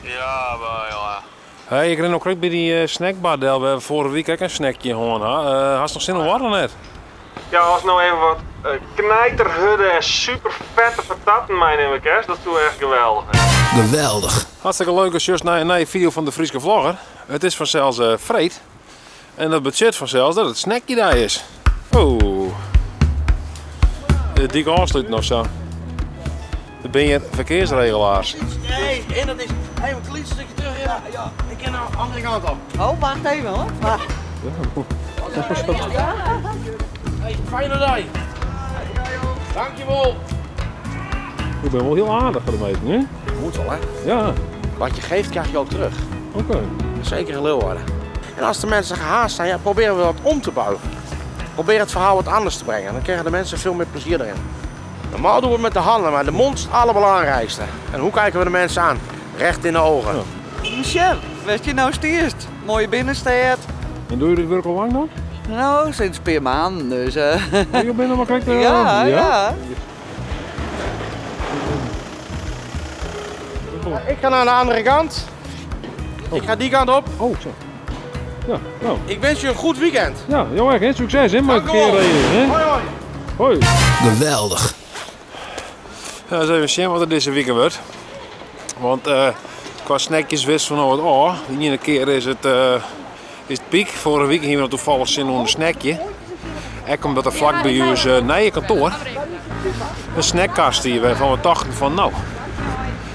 Ja, maar ja. Hey, ik rin no krekt by dy snackbar del wêr't we foarige wike ek in snackje hân ha. Hast noch sin oan oarder net? Ja, ast no even wat knijterhurde en super fette patatten meinimme kinst, dat soe echt geweldich wêze. Geweldich. Hartstikke leuk datst sjochst nei in nije fideo fan de Fryske Vlogger. It is fansels freed en dat betsjut fansels dat it snackjedei is. Oh. De dyk ôfsluten of sa. Der binne hjir ferkearsregelaars. Nee, en dat is even een klein stukje terug. Ja, ja. Ik ken de andere kant op. Oh, wacht even hoor. Wacht. Hey, fijne dag. Dankjewel. Ik ben wel heel aardig voor de meesten, hè? Moet wel, hè? Ja. Wat je geeft, krijg je ook terug. Oké. Zeker in Leeuwarden. En als de mensen gehaast zijn, ja, proberen we wat om te buigen. Probeer het verhaal wat anders te brengen. Dan krijgen de mensen veel meer plezier erin. Normaal doen we het met de handen, maar de mond is het allerbelangrijkste. En hoe kijken we de mensen aan? Recht in de ogen. Ja. Michel, weet je nou eerst? Mooie binnenstad. En doe je dit werk al lang dan? Nou, sinds een paar maanden dus. Oh, je bent nog maar kijk, ja, ja. Ik ga naar de andere kant. Ik ga die kant op. Oh, zo. Ja, nou. Ik wens je een goed weekend. Ja, heel erg, hè? Succes, hè? Met Dank u wel. hè? Hoi, hoi. Hoi. Geweldig. Ja, eens even zien wat er deze week wordt. Want qua snackjes wisten we nog wat af. De ene keer is het piek. Vorige week hadden we toevallig zin in een snackje. Ook omdat er vlak bij ons nieuwe kantoor een snackkast hier waarvan we dachten van nou,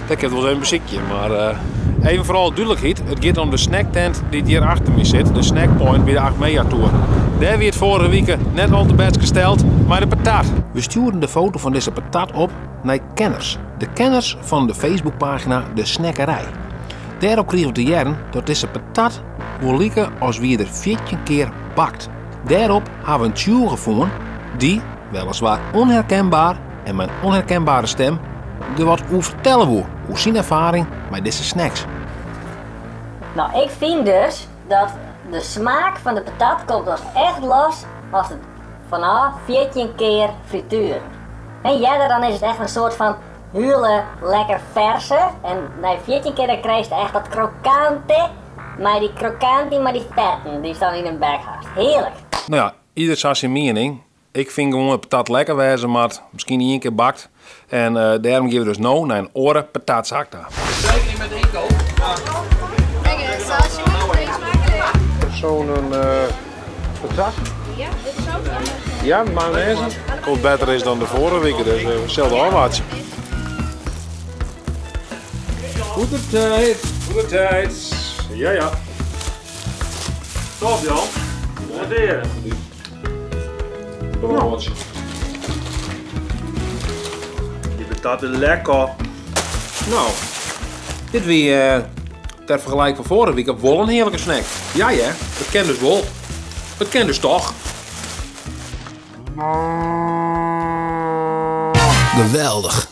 dat heb wel eens een beziekje. Maar even vooral duidelijkheid, het gaat om de snacktent die hier achter me zit, de snackpoint bij de Achmea Tour. Daar werd vorige week net al te best gesteld, maar de patat. We stuurden de foto van deze patat op naar kenners. De kenners van de Facebookpagina De Snackerij. Daarop kregen we te jaren dat deze patat wel lieke als wie er 14 keer bakt. Daarop hebben we een tune gevonden die, weliswaar onherkenbaar en mijn onherkenbare stem, er wat over vertellen wil. Hoe zijn ervaring met deze snacks. Ik vind dus dat de smaak van de patat komt pas echt los als het vanaf 14 keer frituur. En ja, dan is het echt een soort van hele lekker verse. En na 14 keer dan krijg je echt dat krokante, maar die krokante, maar die vetten die staan in een bek hast. Heerlijk. Ieder zou zijn mening. Ik vind gewoon het patat lekker wezen, maar misschien niet één keer bakt. En daarom geven we dus nou naar een oren patatzak daar. Zeker niet met de inkoop. Zo'n patat. Ja, dit is ook. Ja, mayonaise. Komt beter is dan de vorige week, dus hetzelfde aanwaarts. Goede tijd, goede tijd. Ja, ja. Top, Jan. Waarderen. Broodje. Die patat is lekker. Dit wie ter vergelijking van vorige week wel een heerlijke snack. Ja, hè? Het kent dus wel. Het kent dus toch. Geweldig.